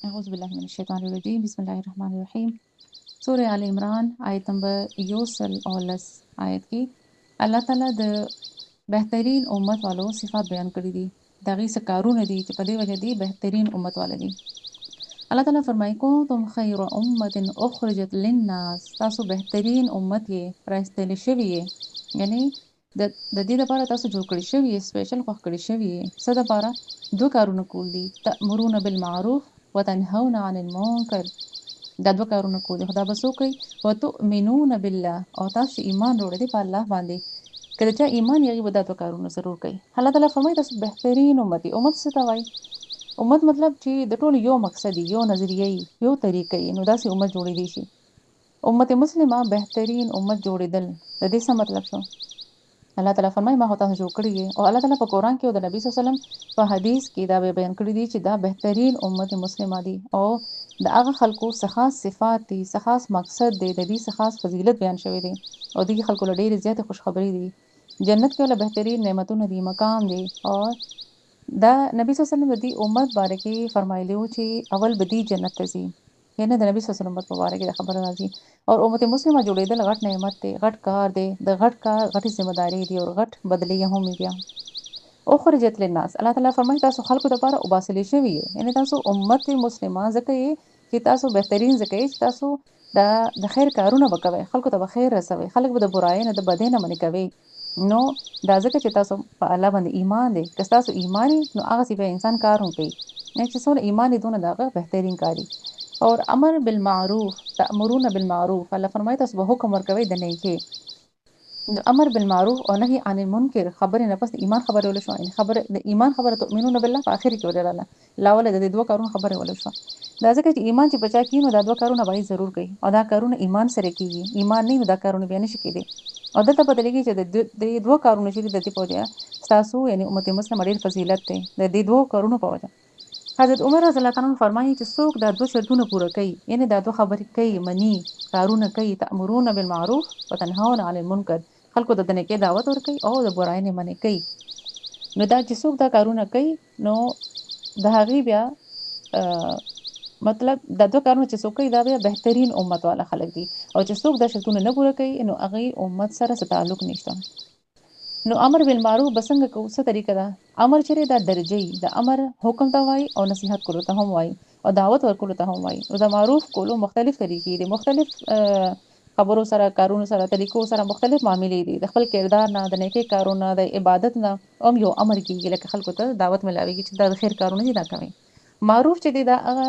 اعوذ بالله من الشیطان الرجیم، بسم الله الرحمن الرحیم. سورة آل عمران آیت نمبر 110 آیت کې الله تعالی د بهترین امت والو صفات بیان کړی دي. د هغې څه کارونه دي چې په دې وجه دي بهترین امت والا دي. الله تعالی فرمایي کنتم خیر امة اخرجت للناس، تاسو بهترین امت یې، راایستل شوي یې، یعنی د د دې لپاره تاسو جوړ کړی شوي یې، سپیشل خوښ کړی شوي یې. څه دپاره؟ دوه کارونه کول دي، تأمرون بالمعروف وتنهون عن المنکر. دا دوه کارونه کول دي، خو دا به څوک کوي؟ وتؤمنون بالله، او تاسو چې ایمان راوړی دی په الله باندې. که د چا ایمان یې، هغوی به دا دوه کارونه ضرور کوي. الله تعالی فرمایي تاسو بهترین امت یې. امت څه ته وایي؟ امت مطلب چې د ټولو یو مقصد یې، یو نظریه یې، یو طریقه یې، نو داسې امت جوړېدی شي. امت مسلمه بهترین امت جوړېدل د دې څه مطلب شو؟ الله تعالی فرمایي ما خو تاسو جوړ کړی یې، او الله تعالی په قرآن کې او د نبی صلی الله علیه وسلم په حدیث کې دا بیان کړی دي چې دا بهترین امت مسلمه دي، او د هغه خلکو څه خاص صفات دي، څه خاص مقصد دی، د دې څه خاص فضیلت بیان شوی دی، او دې خلکو له ډېرې زیاتې خوشخبري دي. جنت کې ولا بهترین نعمتونه دي، مقام دی. او دا نبی صلی الله علیه وسلم د دې امت باره کې فرمایلی وو چې اول به دي جنت ته ځي، یعنی د نبی صلی الله علیه وسلم امت مبارک دا خبره راځي. او امت مسلمه جوړېدل غټ نعمت دی، غټ کار دی، د غټ کار غټې ذمہ داري دي او غټ بدلې هم بیا. اخرجت للناس، الله تعالی فرمایي تاسو خلکو لپاره وباسل شوي یې، یعنی تاسو امت مسلمه ځکه یې چې تاسو بهترین ځکه یې چې تاسو د خیر کارونه به کوئ، خلکو ته به خیر رسوئ، خلک به د برایۍ نه د بدۍ نه منع کوئ. نو دا ځکه چې تاسو په الله باندې ایمان دی. که ستاسو ایمان وي نو هغسې بیا انسان کار هم کوي، یعنی چې څومره ایمان وي دونه د هغه بهترین کار وي. اور امر بالمعروف، تأمرون بالمعروف، الله فرمایي تاسو به حکم ورکوئ د نیکۍ. د امر بالمعروف او نهي عن المنکر خبرې نه پس د ایمان خبرې ولې شوه، یعنی خبره د ایمان خبره تؤمنون بالله په آخر کې ولې راغله، لا ولې د دې دوه کارونو خبرې ولې شوه؟ دا ځکه چې ایمان چې په چا کې نو دا دوه کارونه باید ضرور کوي، او دا کارونه ایمان سره کیږي. ایمان نه نو دا کارونه بیا نشي کېدی. او دلته پته لګي چې د دې دوه کارونو چې د دې په وجه ستاسو یعنی امت مسلمه ډېر فضیلت دی، د دې دوه کارونو په وجه. حضرت عمر رضی الله تعالی عنہ فرمایي چې څوک دا دوه شرطونه پوره کوي، یعنی دا دوه خبرې کوي، مني، کارونه کوي، تأمرون بالمعروف وتنهون عن المنکر، خلکو ته د نیکۍ دعوت ورکوي او د برایۍ نه منع کوي، نو دا چې څوک دا کارونه کوي نو د هغې بیا مطلب دا دوه کارونه چې څوک کوي دا بیا بهترین امت والا خلک دي، او چې څوک دا شرطونه نه پوره کوي نو هغې امت سره څه تعلق نشته. نو امر بالمعروف به څنګه کوو؟ څه طریقه ده؟ امر چېرې دا درجه وي، د امر حکم ته وایي او نصیحت کولو ته هم وایي او دعوت ورکولو ته هم وایي. نو د معروف کولو مختلف طریقې دي، مختلف خبرو سره، کارونو سره، طریقو سره مختلف معاملې دي. د خپل کردار نه، د نیکۍ کارونه، د عبادت نه هم یو امر کیږي، لکه خلکو ته دعوت ملاویږي چې دا د خیر کارونه دي دا کوي. معروف چې دی دا هغه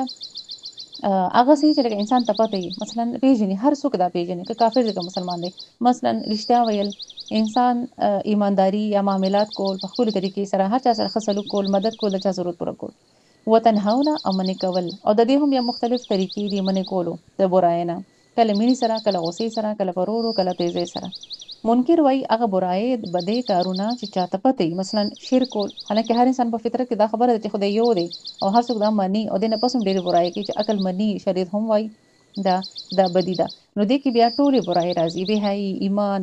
هغه څه چې لکه انسان ته پته وي، مثلا پیژني، هر څوک دا پیژني، که کافر دی که مسلمان دی. مثلا رښتیا ویل، انسان ایمانداری یا معاملات کول په ښکلې طریقې سره، هر چا سره ښه سلوک کول، مدد کول، د چا ضرورت پوره کول. وتنهون او منع کول، او د دې هم بیا مختلف طریقې دي منع کولو د برایۍ نه، کله مینې سره، کله غصې سره، کله په ورو، کله تیزۍ سره. منکر وایي هغه برایۍ بدې کارونه چې چاته پته وي، مثلا شرک کول، حالانکه هر انسان په فطرت کې دا خبره ده چې خدای یو دی او هر څوک دا مني، او دې نه پس هم ډېرې برایۍ کوي چې عقل مني، شریعت هم وایي دا دا بدي ده، نو دې کې بیا ټولې برایۍ راځي، بې حیايي، ایمان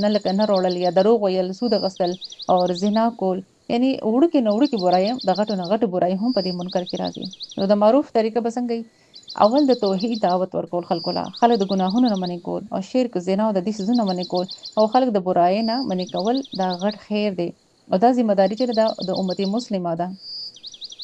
نه لکه نه راوړل یا دروغ ویل، سود اخیستل او زنا کول، یعنی وړوکې نه وړوکې برایۍ هم د غټو نه غټو برایۍ هم په دې منکر کې راځي. نو د معروف طریقه به څنګه وي؟ اول د توحید دعوت ورکول خلکو له، خلک د ګناهونو نه منع کول او شرک، زنا او د دې څیزونو منع کول او خلک د برایۍ نه منع کول، دا غټ خیر دی او دا ذمہ داری چې دا د امت مسلمه ده.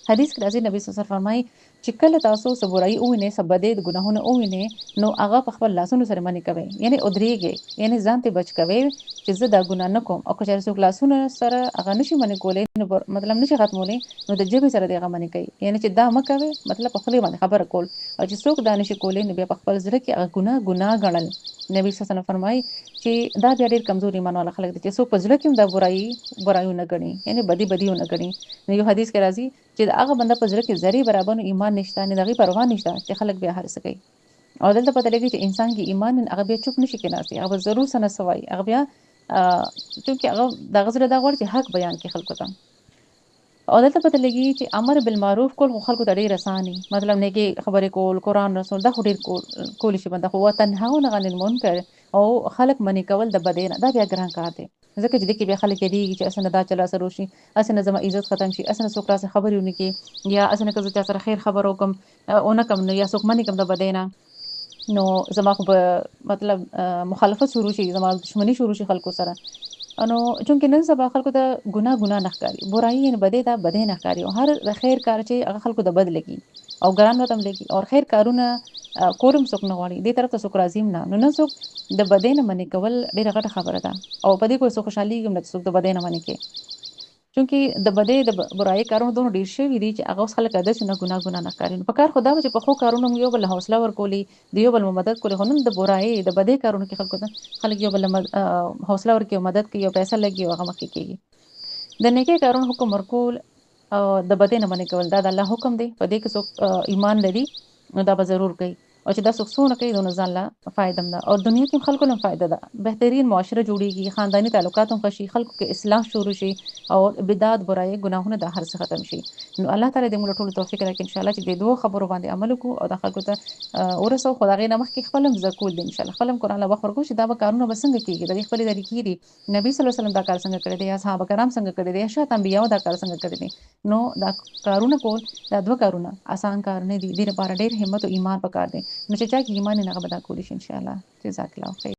حدیث کې راځي نبی صلی الله علیه وسلم فرمایي چې کله تاسو څه برایي ووینئ، څه بدې د ګناهونه ووینئ، نو هغه په خپل لاسونو سره منع کوئ، یعنی ودرېږئ، یعنی ځان ته بچ کوئ چې زه دا ګناه نه کوم. او که چېرې څوک لاسونو سره هغه نشي منع کولی، نو مطلب نشي ختمولی، نو د ژبې سره دې هغه منع کوي، یعنی چې دا مه کوئ، مطلب په خولې باندې خبره کول. او چې څوک دا نشي کولی نو بیا په خپل زړه کې هغه ګناه ګناه ګڼل. نبی صلی الله علیه وسلم فرمایي چې دا بیا ډېر کمزور ایمان والا خلک دي چې څوک په زړه کې هم دا برایي برایونه ګڼي، یعنی بدي بدیونه ګڼي. نو یو حدیث کې راځي چې د هغه بنده په زړه کې ذرې برابر ایمان نشته، نه د هغې پروا نشته چې خلک بیا هر څه کوي. او دلته پته لګي چې انسان کې ایمان نه، هغه بیا چوپ نشي کېناستی، هغه به ضرور څه نه څه وایي، هغه بیا چونکې هغه د هغه زړه دا غواړي چې حق بیان کړي خلکو ته. او دلته پته لګي چې امر بالمعروف کول خو خلکو ته ډېر اسان وي، مطلب نیکې خبرې کول، قرآن رسول، دا خو ډېر کولی شي بنده، خو وتنهون عن المنکر او خلک منع کول د بدۍ نه، دا بیا ګران کار دی. ځکه چې دې کې بیا خلک یریږي چې هسې نه دا چل راسره وشي، هسې نه زما عزت ختم شي، هسې نه څوک راسره خبرې ونه کړي، یا هسې نه که زه چا سره خیر خبره وکړم ونه کړم نو یا څوک منې کړم د بدۍ نه نو زما خو به مطلب مخالفت شروع شي، زما دشمني شروع شي خلکو سره. نو چونکه نن سبا خلکو ته ګناه ګناه نه ښکاري، برایي یعنی بدۍ ته بدۍ نه ښکاري، او هر د خیر کار چې هغه خلکو ته بد لګي او ګران ورته هم لګي، او خیر کارونه کول هم څوک نه غواړي، دې طرف ته څوک راځي هم نه. نو نن څوک د بدۍ نه منې کول ډېره غټه خبره ده، او په دې کوئی څوک خوشحالېږي هم نه چې څوک د بدۍ نه منې کوي، چونکه د بدۍ د برایي کارونه دونه ډېر شوي دي چې هغه اوس خلک عادت شي، نه ګناه ګناه نه ښکاري. نو په کار خو دا وه چې په ښو کارونو موږ یو بل له حوصله ورکولې، د یو بل مو مدد کولې، خو نن د برایي د بدۍ کارونو کې خلکو ته خلک یو بل له حوصله ورکوي او مدد کوي او پیسه لګي او هغه مخکې کېږي. د نیکۍ کارونو حکم ورکول او د بدۍ نه منع کول دا د الله حکم دی، په دې کې څوک ایمان لري نو دا به ضرور کوي، او چې دا څوک څونه کوي دونه ځان له فایده هم ده، او دنیا کې هم خلکو له فایده ده، بهترین معاشره جوړیږي، خانداني تعلقات هم ښه شي، خلکو کې اصلاح شروع شي، او بدعات برایي ګناهونه دا هر څه ختم شي. نو الله تعالی دې موږ له ټولو توفیق راکړي ان شاء الله چې دې دوو خبرو باندې عمل وکړو او دا خلکو ته ورسو. خو د هغې نه مخکې خپل هم زده کول دي ان شاء الله، خپل هم قرآن له وخت ورکړو چې دا به کارونه به څنګه کېږي، د دې خپلې طریقې دي، نبی صلی الله علیه وسلم دا کار څنګه کړی دی، اصحاب کرام څنګه کړی دی، شاته انبیاو دا کار څنګه کړی دی. نو دا کارونه کول دا دوه کارونه اسان کار نه دي، دې لپاره ډېر همت او ایمان پکار دی. نو چې چا کې ایمان نه هغه به دا کولی شي ان شاء الله. جزاک الله خیر.